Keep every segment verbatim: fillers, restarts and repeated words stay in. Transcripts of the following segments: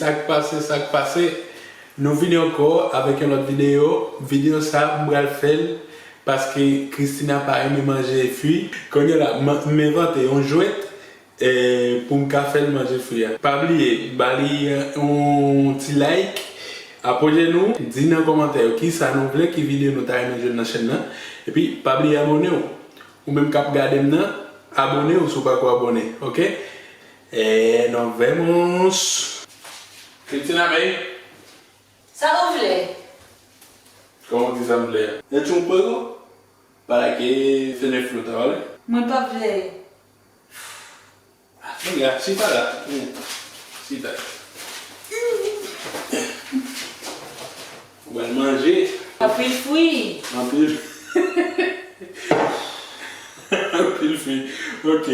Sa k pase, sa k pase? Nou vini ankò avèk yon lòt videyo. Videyo sa, m pral fè l paske Christina pa renmen manje fwi. Kounye a la, m, m envante yon jwèt, eh, pou m ka fè l manje fwi a. Pa bliye, ba li, eh, yon ti like, abòne nou, di nan kòmantè yo kisa nou vle, ki videyo nou ta renmen jwenn nan chèn nan. Epi, pa bliye abòne w. Ou menm k ap gade m nan, abòne w si w pako abòne, oke? Eh, nos vemos. Christina, men. Sa ou vle? Kòman w di sa m vle a? E tchon pwero? Pale ke se ne flou ta pale. Mwen pa vle. Ah, men la, chita la. Hmm. Chita. Ou pral manje. Anpil fwi. Anpil. Anpil fwi. Ok.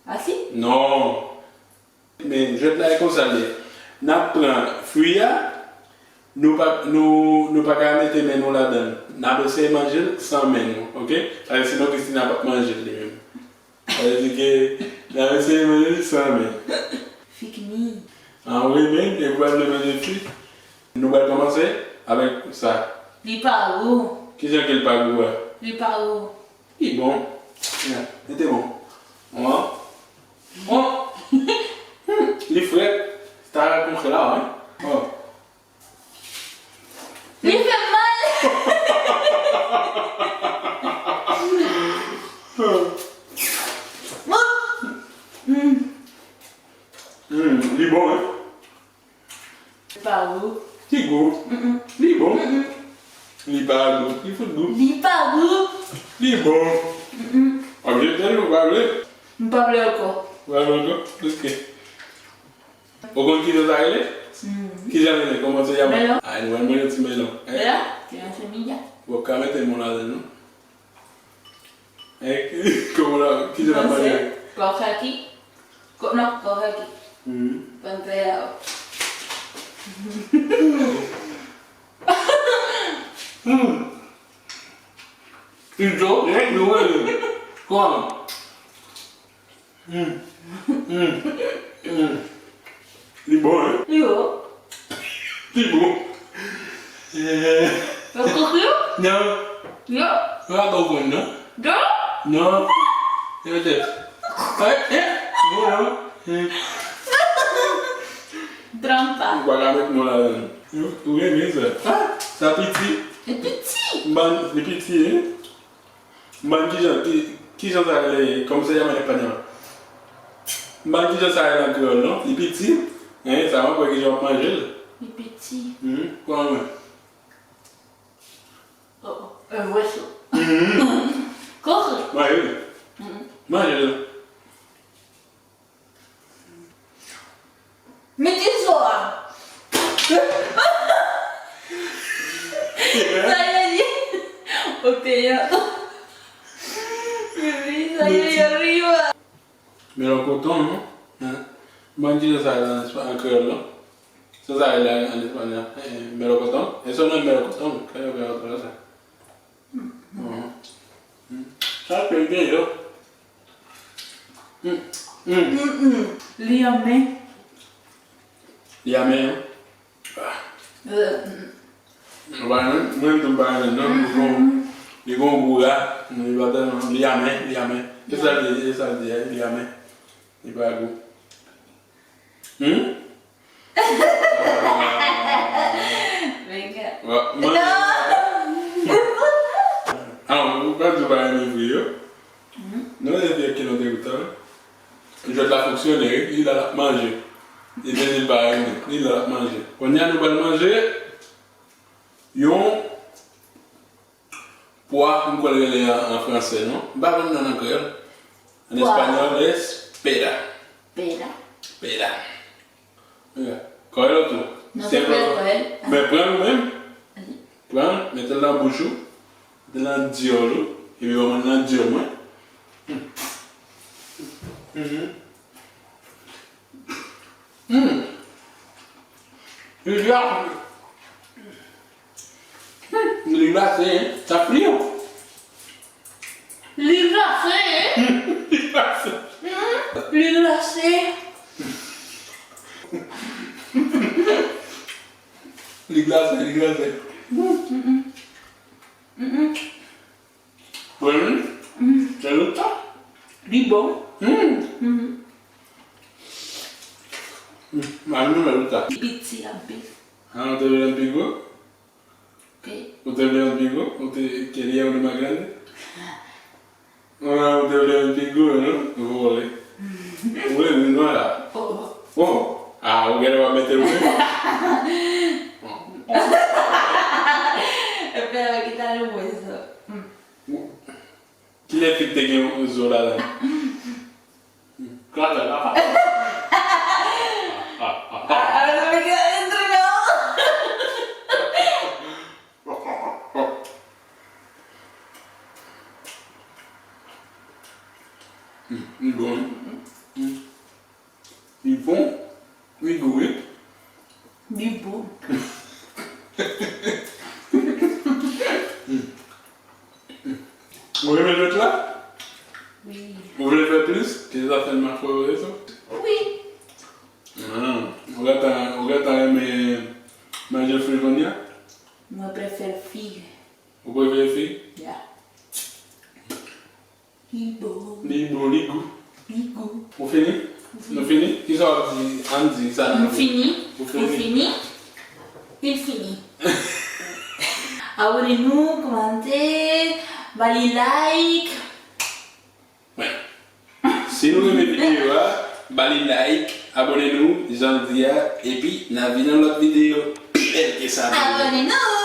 Asi? Non. Men jwèt la e konsa l ye. N ap pran fwi a, nou pa, nou, nou pa ka mete men nou ladan l. N ap eseye manje l san men nou, oke? Paske sinon Christina p ap manje l li menm. Sa vle di ke n ap eseye manje l san men. Fik mi. An wi, men, e pou al manje fwi. Nou pral kòmanse avèk sa. Li pa gou. Kijan ke l pa gou a? Li pa gou. Li bon. Ya, li te bon. Wan. Wan. Hmm, li frèt. Sa kontre la, wi. Oh. Li fè m mal. Hmm. Hmm, li bon, wi. Li pa gou. Li gou. Mm-mm. Li bon. Mm-mm. Li pa gou. Li fout gou. Li pa gou. Li bon. Mm-mm. W ap jete l ou pa vle? M pa vle ankò. Ou pa vle ankò? Ok. Ou konn kijan sa rele? Mm. Kijan rele? Kòman se yaman? Melon. Ah, nou wè mwen yon ti melon. Eh? Melon? Ti melon se miya. W ap ka mete men w ladan l, non? Eh, kòman la? Kijan l ap pale? Kòkaki. Ko-, non, kòkaki. Mhm. Panzè a. Hmm. Ijo, eh, nou wè li. Kòman? Hmm. Hmm. Hmm. Li bon, hein? Li bon. Li bon. Eh. Yo koki yo? Non. Yo? Yo pa konprann, non? Yo? Non. Yo tèt. Eh, eh. Bon, non. Eh. Trampa. Ou pa ka met men w ladan l. Ou, ou renmen sa. Ah, sa piti. Li piti. M ban, li piti, hein? M ban kijan, ki, kijan sa rele, kòm se yaman espanyòl. M ban kijan sa rele an kreyòl, non? Li piti, hein, sa mwen kwè kijan w ap manje l. Li piti. Mhm, kòman mwen? Oh, oh, un hueso. Mhm. Koke. Manje l. Mhm. Manje l. Mete zo a. Sa yo ye. Oke, yo. Sa yo ye, riwa. Melòkoton, non? Hein? Mwen di sa an espa-, an kreyòl, non? Se sa rele an espanyòl. Eh, melòkoton. E se non melòkoton, kreyòl, melòkoton, sa. Mhm. Sa fè byen, yo. Mm, mm. Mm, mm. Li anmè. Li anmè, non? Ah. Euh, mm. Mwen, mwen, mwen, mwen pa renmen, non, li gon, li gon gou la, li pa tèlman, li anmè, li anmè. Se sa l di, se sa l di, li anmè. Li pa gou. Hmm? Menga. Wa-, mwen, non. Ah, ou pa di ou pa renmen fwi yo? Mhm. Nou renmen fwi yo ki nou te goutan. Jwèt la fonksyone, wi. Li la l ap manje. Li te di l pa renmen. Li la l ap manje. Kounye a nou pral manje yon pwa, m kwè l rele an, an franse, non? M pa konn non l an kreyòl. An espanyòl, es pera. Pera. Pera. Yeah. Kòrèl tou. Non, se pa kòrèl. Men pran l ou menm. Pran l, mete l nan bouch ou. Mete l nan dyòl ou. Epi ou mande nan dyòl mwen. Hmm. Mhm. Hmm. Li glase. Hmm, li glase, hein. Sa fri, hein. Li glase, hein. Hmm, li glase. Hmm, li glase. Li glase, li glase. Wi, wi. Sa dout sa? Li bon. Mm. Mhm. Mm, mwen menm, sa dout sa. Li piti anpil. Ah, ou te vle l pi gwo? Ok. Ou te vle l pi gwo? Ou te, quería uno más grande? Ah, ou te vle l pi gwo, non? Ou vole. Ou vle vin nwa la? Oh, oh. Oh. Ah, ou genlè va mete l wi. Epi avèk Italyen mwen sa. Mm. Kilè fi te gen yon zo ladan? Kraze l, papa. Ah, ah, ah, ah. Ah, ah, sa fè ki sa entri nan. Mm, li bon, wi. Mm. Li bon, li gou, wi. Li bon. Mm. Ou renmen lòt la? Wi. Ou vle fè plis? Ki zafè makro yo rezo? Wi. Ah, ou gentan, ou gentan renmen manje fri kounye a? Mwen prefere fri. Ou prefere fri? Ya. Li bon. Li bon, li gou. Li gou. Ou fini? Wi. Nou fini? Kisa w ap di? Ann di sa nou fini. Ou fini? Ou fini? Il fini. Abone nou, kòmante, ba li like. Wi. Si nou renmen videyo a, ba li like, abone nou, jan l di a, epi n a vin nan lòt videyo pi bèl ke sa. Abone nou!